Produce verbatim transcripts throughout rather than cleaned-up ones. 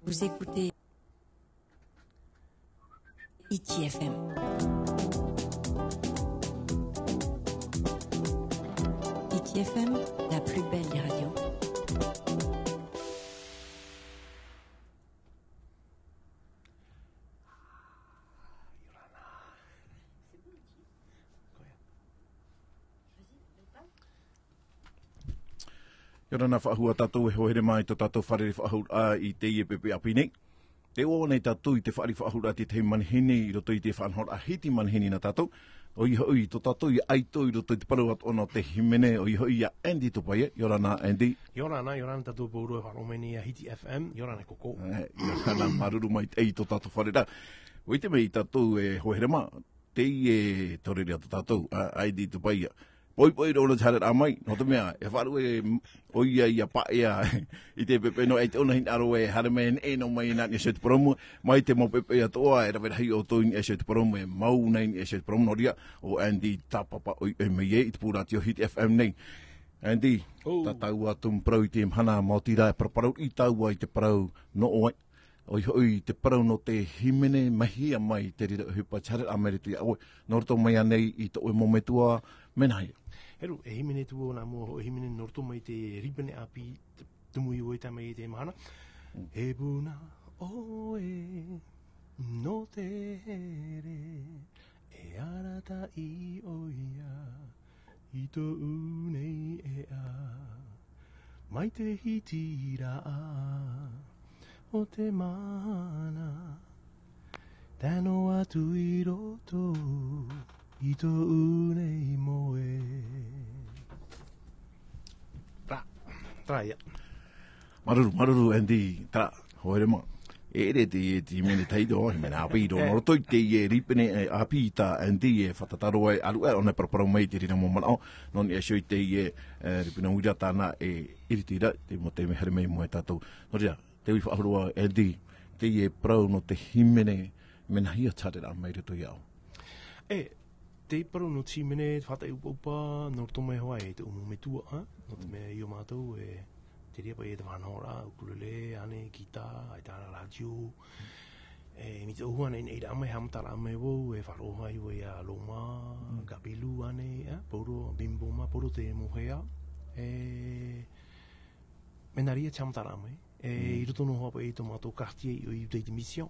Vous écoutez Hiti F M. Hiti F M, la plus belle des radios. Ia ora na, faʻahou ā tātou e hoa here mai i tō tātou fare faʻahou, ā, i teie poʻipoʻi ʻāpī nei. Tē ʻoaʻoa nei tātou i te fare faʻahou, ā, te tahi manihini i roto i te faʻanahoraʻa Hiti Manihini nā tātou. ʻOia hoʻi, tō tātou ia ʻaito i roto i te parau atoʻa nō te hīmene, ʻoia hoʻi ia Andy Tupaia. Ia ora na, Andy. Ia ora na, ia ora na tātou pauroa e faʻaroʻo mai nei ia Hiti F M, ia ora na koukou. E, ia ora na, māuruuru maitaʻi i tō tātou fare ra. ʻUa ʻite mai tātou e hoa here mā, teie tō reira tō tātou, ā, Andy Tupaia. Poʻipoʻi roa ʻōna i te haereraʻa mai, nō te mea, e faʻaruʻe ʻoia ia paʻea i te poʻipoʻi noa, ʻaita ʻōna hinaʻaro e haere mai e neʻe noa mai i niʻa i te purōmu, mai te mau poʻipoʻi atoʻa, e rave rahi ʻoutou i niʻa i te purōmu, e mau nei i niʻa i te purōmu, nō reira, ʻo Andy tāpapa ʻoiʻoi mai ē i te pū rātio Hiti F M nei. Andy, ʻō. Tā tāua tumu parau i teie mahana, maoti rā e paraparau i tāua i te parau nō ʻoe. ʻOia hoʻi te parau nō te hīmene, mai hea mai te reira ʻohipa i te haereraʻa mai i roto iā ʻoe, nō roto mai ānei i tō ʻoe mau metua, mea nāhea? Heru, e hīmene atu vau nā mua, e hīmene nō roto mai te rīpene ʻāpī, te, tumu i ʻoe tā mai i teie mahana. Mm. He puna ʻoe nō te here, e arataʻi ʻoia i tōʻu nei ʻēʻa. Mai te hitiraʻa o te mahana, tae noa atu i roto i tōʻu nei moe. Terā, terā ïa. Māuruuru, māuruuru, Andy, terā, hoa here mā. E ʻere te, te hīmene tahi roa, hīmene ʻāpī roa. Nō roto i teie rīpene, e, ʻāpī tā Andy e fātata roa e aruʻe, ʻōna e paraparau mai i te reira mau manaʻo, nō niʻa iho i teie, e, rīpene uira tāna e iriti ra, te mau taime haere mai i mua ia tātou. Nō reira, tē vai faʻahou roa, Andy, teie parau nō te hīmene, mea nāhea te haereraʻa mai i roto iā ʻoe? E, te parau nō te hīmene, te faʻataʻi ʻupaʻupa, nō roto mai hoʻi i te mau metua, ā? Nō te Mm. mea i ō mātou, e, te reira paʻi e te faʻanahoraʻa, ukulele, ānei, kītā, ʻaita rā rātio. E, mai te ʻōhua nei, nei rā mai, haʻamataraʻa mai vau, e faʻaroʻo ai vau iā Loma, Mm. Gabelu, ānei, ā? Pauroa, Bim Boma, pauroa te mau hea. E, mea nā reira te haʻamataraʻa mai. E, Mm. i roto noa hoʻi paʻi i tō mātou quartier i, i roto i te mission.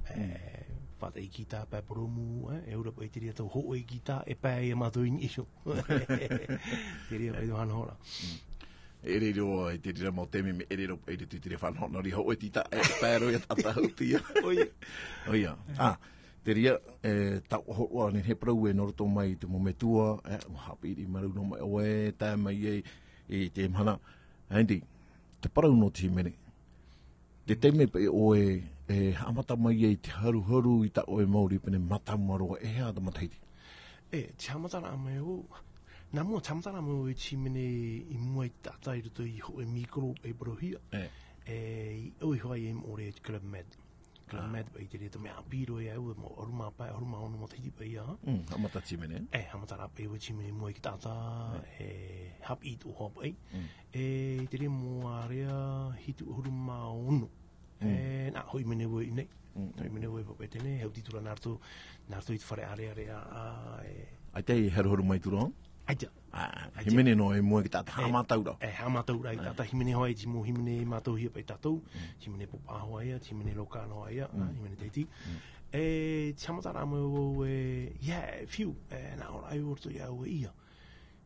E, Mm. faʻataʻi kītā pae purōmu, e, e ora paʻi te reira tau hōʻē kītā, e pae ia mātou i niʻa iho. Te reira paʻi te faʻanahoraʻa. Mm. E ʻere roa, i te reira mau taime mea ʻere roa paʻi i roto i te reira faʻanahoraʻa, nō reira hōʻē kītā, e pae roa ia tātou atu ia. ʻOia. ʻOia. Ā, te reira, e, tau hōroʻa nei he parau e nō roto mai i te mau metua, e, ʻua haʻapiʻi mai rau noa mai ʻoe, tae mai ai i te mahana, Andy, te parau nō te hīmene. Te taime paʻi ʻoe e haʻamata mai ai te haruharu i tā ʻoe mau rīpene mātāmua roa, e aha tō matahiti? E, te haʻamataraʻa mai vau, nā mua te haʻamataraʻa mai vau i te hīmene i mua i te taʻata i roto i hōʻē micro paʻi parauhia. E. E, i ʻō iho ai e moʻe i te Club Med. Club Ah. Med paʻi te reira tau mea ʻāpī roa ia au, e mau ʻahuru mā pae, ʻahuru mā ono matahiti paʻi ia. Mm, haʻamata te hīmene. E, haʻamataraʻa paʻi vau i te hīmene i mua i te taʻata, Mm. e, haʻapiʻi atu hoʻi paʻi. Mm. E, i te reira mau ārea hitu ʻahuru mā ono. Mm. E, nā, hoʻi mai nei vau i ʻō nei. Mm, Hoʻi mai nei vau i Papeʻete nei, e haʻuti atu ra nā roto, nā roto i te fare ʻārearea, ā, e. ʻAita e haruharu mai atu ra? ʻAita. Ā, ʻAita. Hīmene noa i mua i te taʻata E, haʻamātauraʻa. E, haʻamātauraʻa i te E. taʻata, hīmene hoʻi, te mau hīmene mātauhia paʻi tātou, Mm. hīmene pōpā hoʻi ia, hīmene roka noa ia, Mm. hīmene tahiti. Mm. E, te haʻamataraʻa mai vau e, ia, e fiu, e, nā ʻō ra ai vau i roto ia au e ia.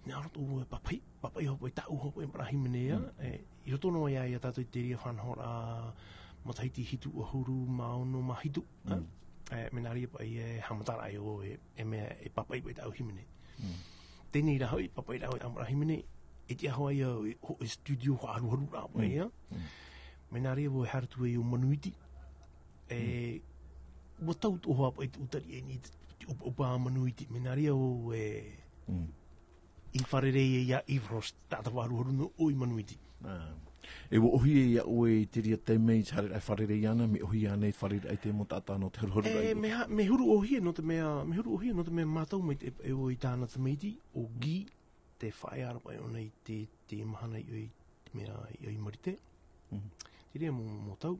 Nā roto vau e pāpaʻi, pāpaʻi hoʻi paʻi tāʻu hoʻi paʻi mau hīmene ia, Mm. e, i roto noa ia ia tātou i te reira faʻanahoraʻa matahiti hitu ʻahuru mā ono mā hitu, Mm. e, mea nā reira paʻi e haʻamataraʻa ai vau e, e mea e pāpaʻi paʻi tāʻu hīmene. Mm. Teie rā hoʻi, pāpaʻi rā hoʻi tāʻu mau hīmene, e tiʻa hoʻi ia, e, ho-, e studio faʻaharuharuraʻa paʻi Mm. ia. Mm. Mea nā reira vau e haere atu ai i Manuiti. E, Mm. ʻua tau atoʻa hoʻi paʻi te ʻūtari e ni te, te ʻupaʻupa a Manuiti. Mea nā reira vau e, Mm. i fārerei ai ia Yves Roche, taʻata faʻaharuharu nō ʻō i Manuiti. Ā. E ʻua ʻōhie ia ʻoe i te reira taime i te haere, e fārerei ana, mea ʻōhie ānei i te fārerei i te mau taʻata nō te haruharu E, rā i mea, mea huru ʻōhie nō te mea, mea huru ʻōhie nō te mea mātau mai te, e ʻoe i tāna tamaiti, ʻo Guy, te faʻaea ra paʻi ʻōna i te, te mahana i ʻō i te mea i ʻō i Marite. Mhm. Te reira mau, mau tau.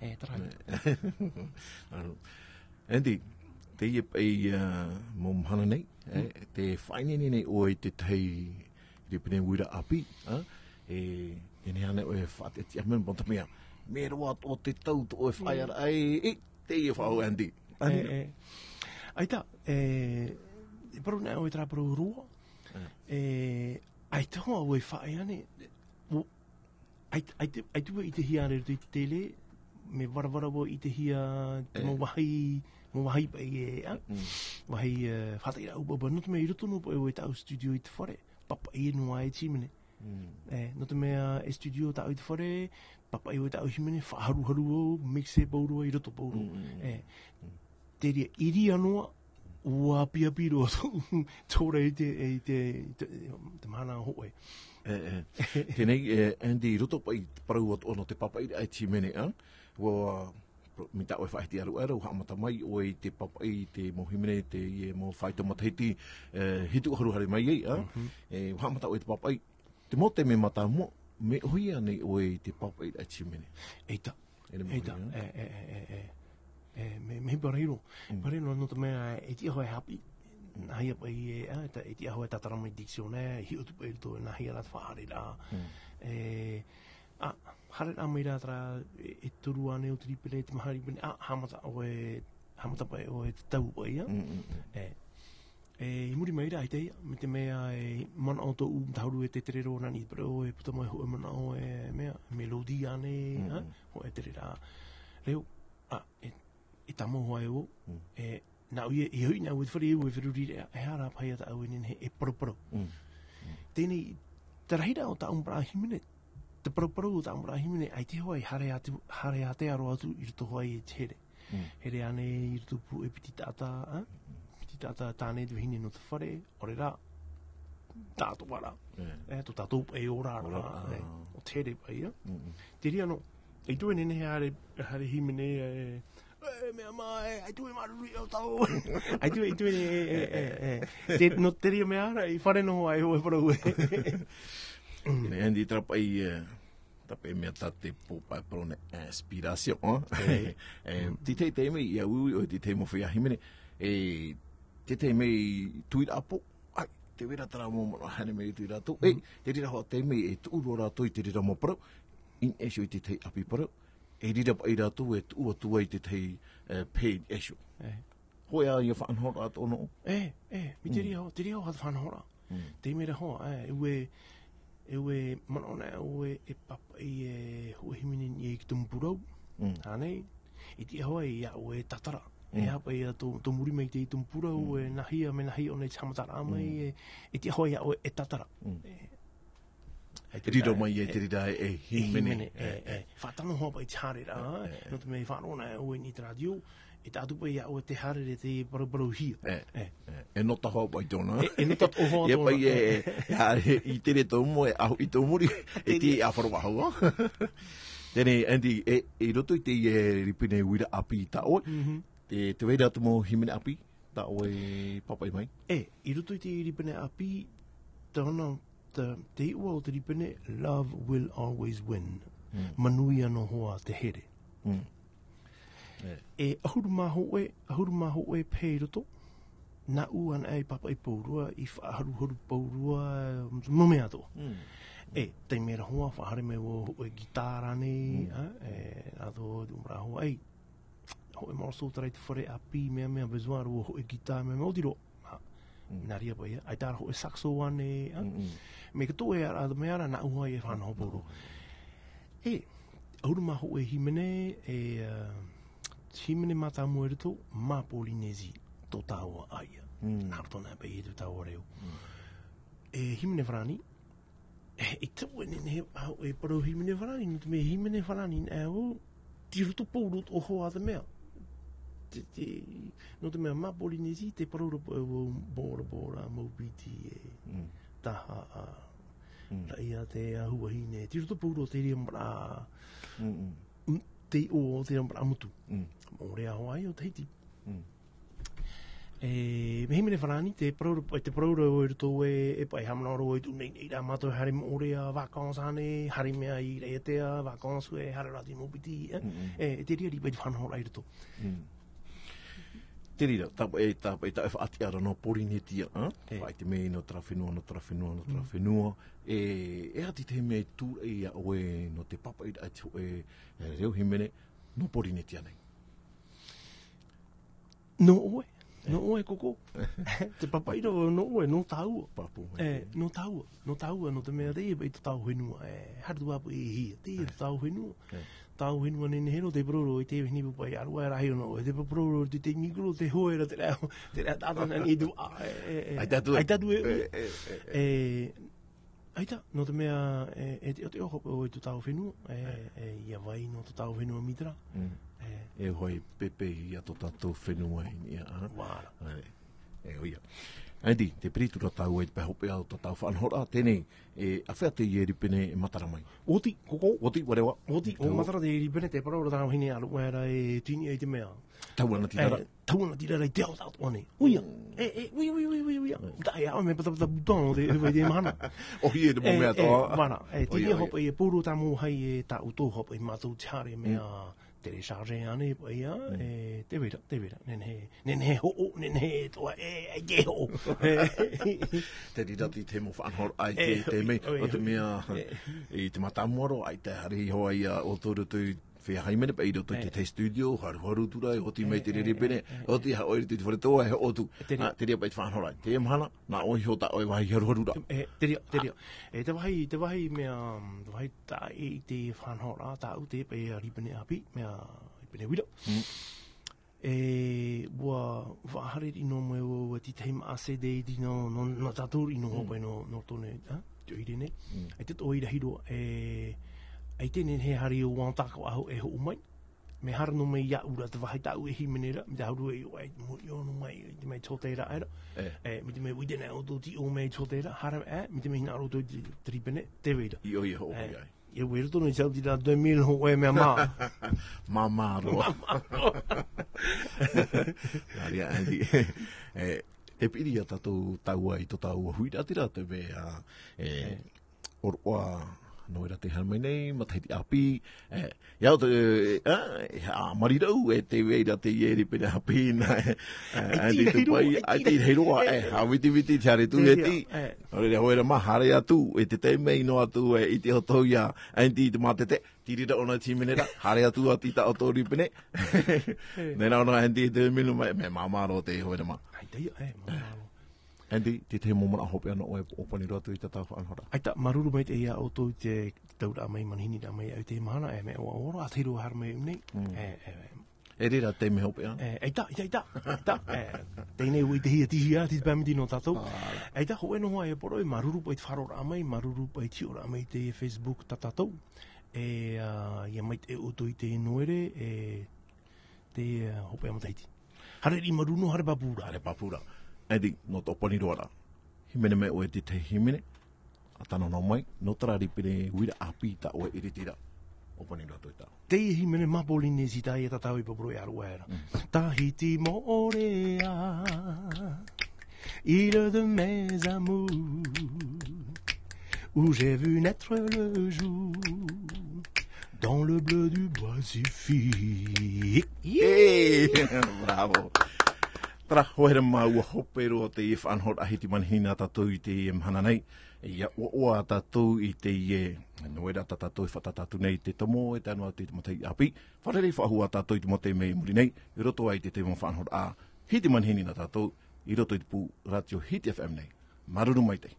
E, tarahi. Andy, teie paʻi, ā, mau mahana nei, e, te faʻaineine nei ʻoe i te tahi rīpene uira ʻāpī, ā? E, e nehenehe ʻoe e faʻatiʻatiʻa mai, nō te mea, mea roa atoʻa te tau tō ʻoe faʻaearaʻa, e, e, teie faʻahou Andy. E, e. ʻAita, e, e parau nei ʻoe terā parau roa, e, ʻaita hoʻi ʻoe faʻaea nei, ʻo, ʻAi, ʻaita, ʻaita vau i ʻitehia i roto i te tele, mea varavara vau i ʻitehia te mau vāhi, mau vāhi paʻi e, ā? Vāhi, e, faʻatereraʻa ʻupaʻupa, nō te mea i roto noa paʻi ʻoe i tāʻu studio i te fare, pāpaʻi noa e hīmene. E, nō te mea e studio tāʻu i te fare, pāpaʻi ʻoe tāʻu hīmene, faʻaharuharu vau, mixe pauroa, i roto pauroa. E, te reira, i reira noa, ʻua apiapi roa tō, tō rā i te, i te, i te, te mahana hōʻē. E, e. Teie nei, e, Andy, i roto paʻi i te parau atoʻa nō te pāpaʻiraʻa i te hīmene, ā? ʻUa, mai tā ʻoe faʻahiti ʻāruʻaera, ʻua haʻamata mai ʻoe i te pāpaʻi i te mau hīmene, teie mau faito matahiti, e, hitu ʻahuru haere mai ai, ā? E, ʻua haʻamata ʻoe i te pāpaʻi, te mau taime mātāmua, mea ʻōhie ānei ʻoe i te pāpaʻiraʻa i te hīmene? ʻEita. E, e, e, e, e, e, mea, mea hipa rahi roa. Hipa rahi roa, nō te mea, e tiʻa hoʻi e haʻapiʻi, nāhea paʻi e, ā, e ta-, e tiʻa hoʻi e tātara mai dictionnaire, e hiʻo atu paʻi i roto, nāhea rā te faʻahaereraʻa. E, ā, haereraʻa mai rā terā, e, e toru ānei o te rīpene, te maha rīpene, ā, haʻamata ʻoe, haʻamata paʻi ʻoe te tau paʻi, ā? E, E, i muri mai rā, ʻaita ia, mai te mea e manaʻo tōʻu, mea huru e te tere roa nā niʻa i te parau, e puta mai hōʻē manaʻo e mea, melody ānei, ā, hōʻē tere rā. Reo, ā, e, e tāmau hoʻi au, e, nāʻu ia, e hoʻi nāʻu e te fare au e feruri ra, e aha rā paʻi ia tāʻu e nehenehe e paraparau. Teie nei, te rahiraʻa o tāʻu mau hīmene, te paraparau o tāʻu mau hīmene, ʻaita hoʻi e haere atu, haere ātea roa atu i roto hoʻi i te here. Here ānei i roto pū e piti taʻata, ā? Piti taʻata tāne te vahine nō te fare, ʻaore rā, tātou ā rā. E, tō tātou paʻi ora rā, e, o te here paʻi, ā? Te reira noa, ʻaita e nehenehe haere, haere hīmene, e, e, mea mā, e, ʻaita e māuruuru i ʻō tau. ʻAita, ʻaita, e, e, e, e. Te, nō te reira mea ra, i fare noa ai, e, e, parau, e. Andy, terā paʻi, e, Tāpaʻo mea tā te pō pae parau nei inspiration, ā? E, te tahi taime, ʻia uiui ʻoe i te tahi mau feiā hīmene, e, te tahi mau tuiraʻa pō, ʻaita, tē vai ra terā mau manaʻo haere mai i rātou. E, te reira hoʻi taime e tuʻu roa rātou i te reira mau parau, i niʻa iho i te tahi ʻapi parau, e reira paʻi rātou e tuʻu atu ai i te tahi, e, page iho. Hōʻē ā ia faʻanahoraʻa tō ʻoe? E, e, mai te reira hoʻi, te reira hoʻi te faʻanahoraʻa. Te mea ra hoʻi, e, ʻua, e, ʻua manaʻo na ʻoe e pāpaʻi e hōʻē hīmene i te tumu pūrau. Ānei, e tiʻa hoʻi ia ʻoe e tātara. E aha paʻi ia tō, tō muri mai i te tumu pūrau, e nāhea, mea nāhea ʻōna i te haʻamataraʻa mai, e, e tiʻa hoʻi ia ʻoe e tātara. E, E riro mai e te reira e hīmene. Hīmene, e, e. Faʻatano hoʻi paʻi te haereraʻa, nō te mea e faʻaroʻo na ʻoe i te rātio, e taʻa atu paʻi ia ʻoe te haereraʻa te paraparauhia. E, e. E nō tahoʻa paʻi tōna. E, e nō tahoʻa tōna. Ia paʻi e, e, e, e, i te reira tō mua, e ahu i tō muri, e te a whara waho. Teie nei, Andy, e, i roto i te, e, rīpene uira ʻāpī tā ʻoe, te, te vai ra te mau hīmene ʻāpī, tā ʻoe pāpaʻi mai? E, i roto i te rīpene ʻāpī, tāna, te, te iʻoa o te rīpene, love will always win. Manuia noa hoʻi te here. E, ʻahuru mā hōʻē, ʻahuru mā hōʻē pae i roto, nāʻu anaʻe i pāpaʻi pauroa, i faʻaharuharu pauroa, mau mea atoʻa. E, taime ra hoʻi, faʻahaere mai vau hōʻē guitar ānei, ā, e, atoʻa, te mea ra hoʻi, hōʻē morceau terā i te fare ʻāpī, mea, mea, besoin ra vau hōʻē guitar, mea, mea, ʻoti roa. Nā reira paʻi ia, ʻaita rā hōʻē saxo ānei, ā? Mea katoa ā, mea ra, nāʻu hoʻi e faʻanaho pauroa. E, ʻahuru mā hōʻē hīmene, e, ā, hīmene mātāmua i roto, mā Polynesie, tō tāua ʻāiʻa. Nā roto na paʻi i tō tāua reo. E, hīmene farāni, E, e tau e nehenehe, ā, e parau hīmene farāni, nō te mea hīmene farāni, e, ʻo, tei roto pauroa tō hoʻi te mea. Te, te, nō te mea mā Polynesie, tē parau ra paʻi vau, Bora Bora, Maupiti, e, Taha, ā, Raʻiātea, Huahine, tei roto pauroa te reira mau, tei ʻō te reira mau motu. Mōreahoa ïa ʻo Tahiti. E, mea hīmene farāni, te parau, e te parau ra i roto e, e paʻi haʻamanaʻo ra i tū nei, nei rā mātou e haere moʻorea, vacances ānei, haere mea i Raʻiātea, vacances e haere rā te mau piti, e, e te reira paʻi te faʻanahoraʻa i roto. Te reira, tā, e, tā, e tā, e faʻatiʻa ra nō Pōrīnetia, e? E. Faʻaʻite mai nō terā fenua, nō terā fenua, nō terā fenua. E, e aha te tahi mea i tūraʻi iā ʻoe nō te pāpaʻiraʻa i te hōʻē, e, reo hīmene, nō Pōrīnetia nei? Nō ʻoe, nō ʻoe, koko. Te pāpaʻi ra, nō ʻoe, nō tāua. Pāpū mai. E, nō tāua, nō tāua, nō te mea teie paʻi tō tāua fenua, e, haere atu ā paʻi e hia, teie tō tāua fenua. E. Tāua fenua nehenehe roa, te parau ra i te vahine pupu paʻi, ʻārua e rahi nō ʻoe, te parau ra i te mikro, te hoe ra, te rā, te rā tātana nei te, a, e, e, e. ʻAita atu e. ʻAita atu e, e, e, e. E, ʻAita, nō te mea, e, e teʻoteʻo hoʻi ʻoe i tō tāua fenua, e, e, ʻia vai nō tō tāua fenua mai terā. Mm. E. E hoʻi pēpē ia tō tātou fenua i niʻa, a? Māra. E, e, ʻoia. Andy, tē piri atu ra tāua i te pae hopeʻa o tō tāua faʻanahoraʻa, teie nei, e, āfea teie rīpene e matara mai? Oti, koko. Oti, ʻua reva. Oti, ʻua matara teie rīpene, te parau ra tāna vahine, ʻārua e rā e tini ai te mea. Tau ana tīrara. E, tau ana tīrara i te ao tātou ānei. ʻOia. Mm. E, e, ʻoia, ʻoia, ʻoia, ʻoia, ʻoia. Mm. Taʻa e aʻo mea patapata button o te, o te mahana. ʻOia, te mau mea atoʻa. E, māra. E, ʻoia, tini ʻoia. Hoʻi e poro tā mau hai e tā ʻoutou hoʻi mātou te haere mea, mm, télécharger ānei, ʻoia, mm, e, tē vai ra, tē vai ra. Nehenehe, nehenehe hoʻo, nehenehe toa, e, e, te hoʻo. E. Te reira te, te mau faʻanahoraʻa i te, e, te mea, ʻoia, o te mea, e, i te mātāmua roa, ʻaita e haere iho ai ā ʻoutou i roto i Feiā hīmene paʻi i roto i te, e, tahi studio, haruharu atu ra, e oti mai te, e, rīpene, e, e, e, oti iho ʻoe i te fare toa, e hoʻo atu. Te reira. Ā, te reira paʻi te faʻanahoraʻa. Teie mahana, nā ʻoe iho tā ʻoe vāhi haruharu ra. E, te reira, te reira. E, te vāhi, te vāhi mea, te vāhi tā, e, i te faʻanahoraʻa, tāʻu te paʻi rīpene ʻāpī, mea, rīpene uira. Mm. E, ʻua, ʻua haere riʻi noa mai ʻoe, ʻua tītahi maʻa CD iti nō, nō, nō tātou riʻi noa, mm, hopeʻa nō, nō tō nei, ā, te ʻoire nei. Mm. ʻAita tō ʻoire hiro, e, ʻaita e nehenehe e haere ʻo Wanta ka ʻaho e hoʻo mai. Mea haere noa mai iāʻu ra te vāhi tāʻu e hīmene ra, mai te huru e ʻoe, mō ʻoe noa mai, i te mea i te hōtēra aʻera. E. E, mai te mea ʻua ʻite nei ʻoutou tei ʻō mai i te hōtēra, haere, e, mai te mea hinaʻaro ʻoutou i te, te rīpene, tē vai ra. ʻOia, ʻoia, hoʻo mai ai. E, ʻua roto nei te autira deux mille hoʻo e mea mā. Māmā roa. Māmā roa. Nā reira, Andy. E, tē piri ia tātou tāua i tō tāua huiraʻatira, te mea, e, e, ʻōroʻa, nō reira tē haere mai nei, matahiti ʻāpī, e, ia o te, e, e, ʻa Marirau, e tē vai ra teie rīpene ʻāpī nā, e, e, Andy Tupai, e, ʻaita i rahi roa, e, haʻavitiviti te haere atu, e, te, e. Nō reira, hoʻi rā mā, haere atu, e te taime i noa atu, e, i te hoto ia, Andy i te mātete, te reira ʻōna i te hīmene ra, haere atu ā tā ʻoutou rīpene. Nei rā ʻōna Andy i te minu mai, mea māmā roa te hoʻi rā mā. ʻAita ia, e, māmā roa. Andy, te tahi mau manaʻo hopeʻa nō ʻoe, ʻōpani roa atu i tā tāua faʻanahoraʻa. ʻAita, māuruuru maitaʻi ia ʻoutou i te, te tauraʻa mai, manihini raʻa mai, ʻaita i te mahana, e mea ʻoaʻoa roa, ā, te reira haere mai nei. Mm. E, e, e. E reira te mea hopeʻa. E, ʻaita, ʻaita, ʻaita, ʻaita. E, teie nei ʻua ʻitehia, ʻitehia, te pae miti nō tātou. Ā. ʻAita, hōʻē noa e poro, e māuruuru paʻi te faʻaroʻoraʻa mai, māuruuru paʻi te hiʻoraʻa mai i te Facebook tā tātou. E, ā, ʻia maitaʻi ʻoutou i te nō ere, e, te, ā, hopeʻa matahiti. Haere riʻi marū noa, haere pāpū ra. Haere pāpū ra. Andy, nō te ʻōpani roa ra. Hīmene mai ʻoe te tahi hīmene, ʻa tāna noa mai, nō terā rīpene uira ʻāpī tā ʻoe e ʻiritira. ʻŌpani noa atu i tā. Teie hīmene mā Pōrīnetia, tā ia tātou i pāpū ra e ʻāruʻa ra. Mm. Tahiti Moʻorea, île de mes amours, où j'ai vu naître le jour, dans le bleu du Pacifique. Yay! Bravo. Terā hoʻi rā mā, ʻua hope roa teie faʻanahoraʻa Hiti Manihini nā tātou i teie mahana nei. ʻIa ʻoaʻoa tātou i teie, nō reira tā tātou e fātata atu nei te tomo e tae noa atu i te matahiti ʻāpī. Fārerei faʻahou ā tātou i te mau taime i muri nei, i roto aʻe i te taime faʻanahoraʻa Hiti Manihini nā tātou, i roto i te pū Rātio Hiti F M nei. Māuruuru maitaʻi.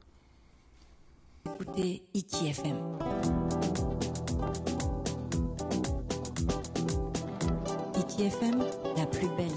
Écoutez Hiti F M. Hiti F M, la plus belle